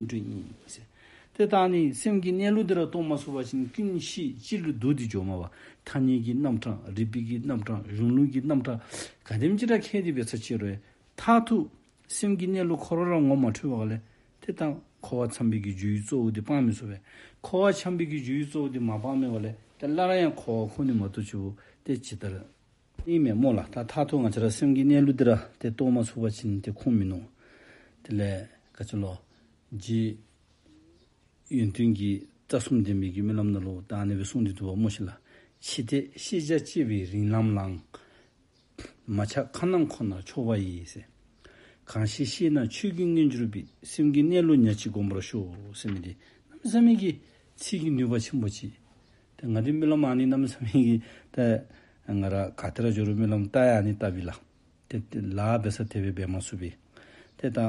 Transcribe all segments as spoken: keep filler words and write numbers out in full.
ཀུན་འགྲོ་ཨིན་ཟེར། ཏེ་ད་ནི་སེམས་ཀྱི་གནས་ལུགས་འདི་ར་རྟོགས་མ་ཚུགས་པ་ཅིན་ཀུན་ཤེས་ཅི་ལུ་འདུག་འདི་འགྱོ་མ་པ། ཐ་སྙད་ཀྱི་རྣམ་གྲངས་རིགས་པའི་གི་རྣམ་གྲངས་གཞུང་ལུགས་ཀྱི་རྣམ་གྲངས་ག་དེམ་ཅིག་ར་མཁས་ཏེ་འབད་ས་ཅིག་རུང་མཐར་ཐུག་སེམས་ཀྱི་གནས་ལུགས་ཁོ་ར་ར་ངོ་མ་འཕྲོད་པ་ལས་ཏེ་ད་འཁོར་བ་འཁྱམས་པའི་གི་རྒྱུའི་གཙོ་བོ་འདི་སྤང་མི་ཚུགས་པས། འཁོར་བ་འཁྱམས་པའི་གི་རྒྱུའི་གཙོ་བོ་འདི་མ་སྤང་མི་པ་ལས་ཏེ་སླར་ཡང་འཁོར་བ་ཁོ་ནི་མ་གཏོགས་ཅིག་པོ་ཏེ་ཇི་ལྟར་ཨིན་མས་སྨོ་ལགས། ད་མཐར་ཐུག་ང་བཅས་ར་སེམས་ཀྱི་གནས་ལུགས་འདི་ར་ཏེ་རྟོགས་མ་ཚུགས་པ་ཅིན་ཏེ་ཁུངས་མིན་ནུག། དེ་ལས་ག་ཅི་ལོ། རྗེ་ཡོན་ཏན་གྱི་རྩ་གསུམ་ལྡན་མི་གི་སྨོན་ལམ་ནང་ལུ་ད་ཨ་ནི་སྦེ་གསུངས་ཏེ་འདུག་པ་སྨོ་ཤིག་ལགས། འཆི་ལྟས་ཤེས་བྱ་སྐྱེ་བའི་རིང་ལམ་ལའང་། མ་ཆགས་ཁ་ནང་ཁོ་ནར་ཕྱོགས་པ་ཡིས་ཟེར། གང་ཞིག་ཤེས་ན་ཆོས་ཀུན་མངོན་གྱུར་པའི། སེམས་ཀྱི་གནས་ལུགས་ཉག་གཅིག་བསྒོམ་པར་ཤོག་ཟེར་མི་འདི་གནམ་མེད་ས་མེད་ཀྱི་ཚིག་གི་ནུས་པ་ཆེན་པོ་ཅིག། ཏེ་ང་འདི་སྨོན་ལམ་ཨ་ནི་གནམ་མེད་ས་མེད་ཀྱི་ཏེ་ང་ར་ག་ཏེ་ར་འགྱོ་རུང་སྨོན་ལམ་བཏབ་ཡང་ཨ་ནི་བཏབ་པས་ལགས། ཏེ་ཏེ་ལཱ་འབད་ས་དེ་སྦེ་འབད་མ་ཚུགས་པས། ཏེ་ད་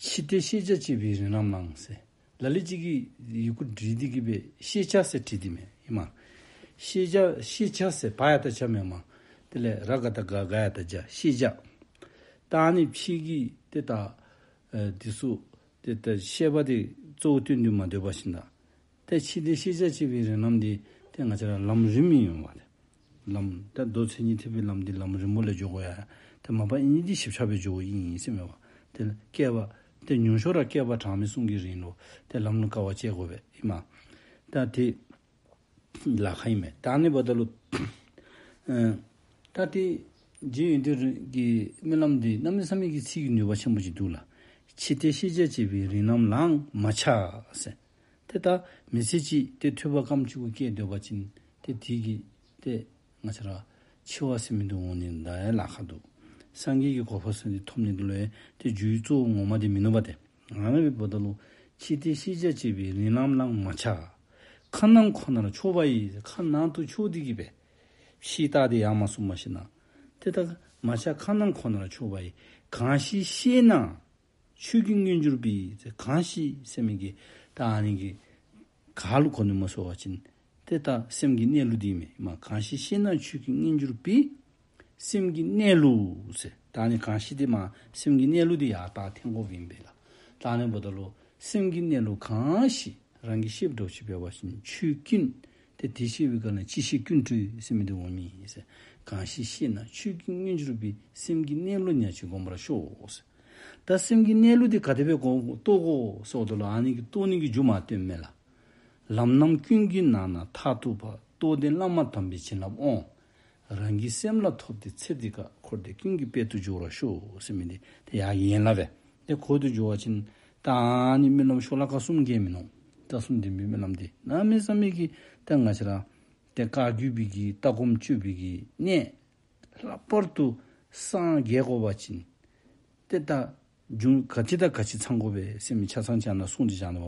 འཆི་ལྟས་ཤེས་བྱ་སྐྱེ་བའི་རིང་ལམ་ལའང་ཟེར། ལ་ལུ་ཅིག་གིས་ཡི་གུ་བྲིས་ཏེ་གི་སྦེ་ཤེས་བྱ་ཟེར་བྲིས་ཏེ་མས་ཨིན་མས། ཤེས་བྱ་ཤེས་བྱ་ཟེར་བ་ཡ་བཏགས་བྱ་མེན་མས། དེ་ལས་ར་ག་བཏགས་རྒ་རྒ་ཡ་བཏགས་རྒྱ་ཤེས་བྱ། ད་ཨ་ནི་ཕྱི་གི་ཏེ་ད་ཨེ་འདི་ཚུ་ཏེ་ད་ཤེས་པ་འདི་གཙོ་བོ་བཏོན་ཏེ་མ་སྡོད་པ་ཅིན་ད། ཏེ་འཆི་ལྟས་ཤེས་བྱ་སྐྱེ་བའི་རིང་ལམ་འདི་ཏེ་ང་བཅས་ར་ལམ་རིམ་ཨིན་ཡོད་པ་ཏེ། ལམ་ད་མདོ་མཚན་ཉིད་ཐེག་པའི་ལམ་འདི་ལམ་རིམ་པ་ལས་འགྱོ་དགོ་ཡ། ཏེ་མ་པ་ཨིན་ནི་འདི་ཞིབ་ཆ་སྦེ་འགྱོཝ་ཨིན་ཟེར་མས་པ། ཏེ་བསྐལ་པ་ཏེ་ཉུང་ཤོས་ར་བསྐལ་པ་གྲངས་མེད་གསུམ་གྱི་རིང་ལུ་ཏེ་ལམ་ལུ་དཀའ་བ་སྤྱད་དགོ་པས་ཨིན་མས། ད་ཏེ་ལཱ་ཁག་ཨིན་མས། ད་ཨ་ནི་འབདཝ་ད་ལུ་ཨེ་ད་ཏེ་རྗེ་ཡོན་ཏན་གྱི་སྨོན་ལམ་འདི་གནམ་མེད་ས་མེད་ཀྱི་ཚིག་གི་ནུས་པ་ཆེན་པོ་ཅིག་འདུག་ལགས། འཆི་ལྟས་ཤེས་བྱ་སྐྱེ་བའི་རིང་ལམ་ལའང་མ་ཆགས་ཟེར། ཏེ་ད་མི་ཚེ་གཅིག་ཏེ་ཐོས་པ་སྐརམ་གཅིག་གུ་བསྐྱལ་སྡོད་པ་ཅིན་ཏེ་དེ་གིས་ཏེ་ང་བཅས་ར་འཆི་བ་ཟེར་མི་འདི་འོང་ནི་ད་ཡང་ལཱ་ཁག་འདུག། སངས་རྒྱས་ཀྱི་གོ་འཕང་ཟེར་མི་འདི་ཐོབ་ནི་འདི་ལུ་ཡང་ཏེ་རྒྱུའི་གཙོ་བོ་ངོ་མ་འདི་མིན་ནུག་པ་ཏེ། ཨ་ནི་འབདཝ་ད་ལུ་འཆི་ལྟས་ཤེས་བྱ་སྐྱེ་བའི་རིང་ལམ་ལའང་མ་ཆགས། ཁ་ནང་ཁོ་ནར་ཕྱོགས་པ་ཡིས། ཁ་ནང་དུ་ཕྱོགས་ཏེ་གི་སྦེ་ཕྱི་ལྟ་སྟེ་ཡང་མ་གསུངས་པ་ཅིན་ན། ཏེ་ད་མ་ཆགས་ཁ་ནང་ཁོ་ནར་ཕྱོགས་པ་ཡིས། གང་ཞིག་ཤེས་ན་ཆོས་ཀུན་མངོན་གྱུར་པའི། གང་ཞིག་ཟེར་མི་གི་ད་ཨ་ནི་གི་ག་ལུ་གོ་ནི་སྨོ་ཟེར་བ་ཅིན་ཏེ་ད་སེམས་ཀྱི་གནས་ལུགས་འདི་མས་མ། གང་ཞིག་ཤེས་ན་ཆོས་ཀུན་མངོན་གྱུར་པའི། སེམས་ཀྱི་གནས་ལུགས་ཟེར། ད་ཨ་ནི་གང་ཞིག་འདི་མ་སེམས་ཀྱི་གནས་ལུགས་འདི་ཡར་ད་འཐོན་དགོཔ་ཨིན་པས་ལགས། ད་ཨ་ནི་འབདཝ་ད་ལུ་སེམས་ཀྱི་གནས་ལུགས་གང་ཞིག་རང་གིས་ཤེསཔ་འདྲཝ་ཅིག་འབད་བ་ཅིན་ཆོས་ཀུན་ཏེ་དེ་ཤེས་པའི་སྒང་ལས་ཅི་ཤེས་ཀུན་གྲོལ་ཟེར་མི་འདི་འོང་མི་ཨིན་ཟེར། གང་ཞིག་ཤེས་ན་ཆོས་ཀུན་མངོན་གྱུར་པའི། སེམས་ཀྱི་གནས་ལུགས་ཉག་གཅིག་བསྒོམ་པར་ཤོག་ཟེར། ད་སེམས་ཀྱི་གནས་ལུགས་འདི་ག་དེ་སྦེ་བསྒོམ་རྟོགས་དགོ་ཟེརཝ་ད་ལུ་ཨ་ནི་གི་རྟོགས་ནི་གི་རྒྱུ་མ་སྟོནམ་མས་ལགས། ལམ་རྣམས་ཀུན་གྱི་ནང་ན་མཐར་ཐུག་པ། རྟོགས་ལྡན་བླ་མ་དམ་པའི་བྱིན་རླབས་དབང་། རང་གི་སེམས་ལ་ཐོབ་སྟེ་ཚེ་འདི་ཀ། འཁོར་འདས་ཀུན་གྱི་དཔལ་དུ་འགྱུར་བར་ཤོག་ཟེར་མི་འདི་ཏེ་ཡར་ཡན་ལག་སྦེ་ཏེ་གོ་སྟེ་འགྱོ་བ་ཅིན་ད་ཨ་ནི་སྨོན་ལམ་ཤོ་ལོ་ཀ་གསུམ་གྱིས་མིན་ནུག། རྩ་གསུམ་ལྡན་མའི་སྨོན་ལམ་འདི་གནམ་མེད་ས་མེད་ཀྱི་ཏེ་ང་བཅས་ར་ཏེ་བཀའ་བརྒྱུད་པའི་གི་ལྟ་སྒོམ་སྤྱོད་པའི་གི་གནད་ལྷག་པར་དུ་སངས་རྒྱས་དགོ་པ་ཅིན་ཏེ་ད་རྒྱུ་ག་ཅི་དང་ག་ཅི་ཚང་དགོ་པས་ཟེར་མི་ཆ་ཚང་ཅིག་ནཱ་གསུངས་ཏེ་བཞག་ནུག།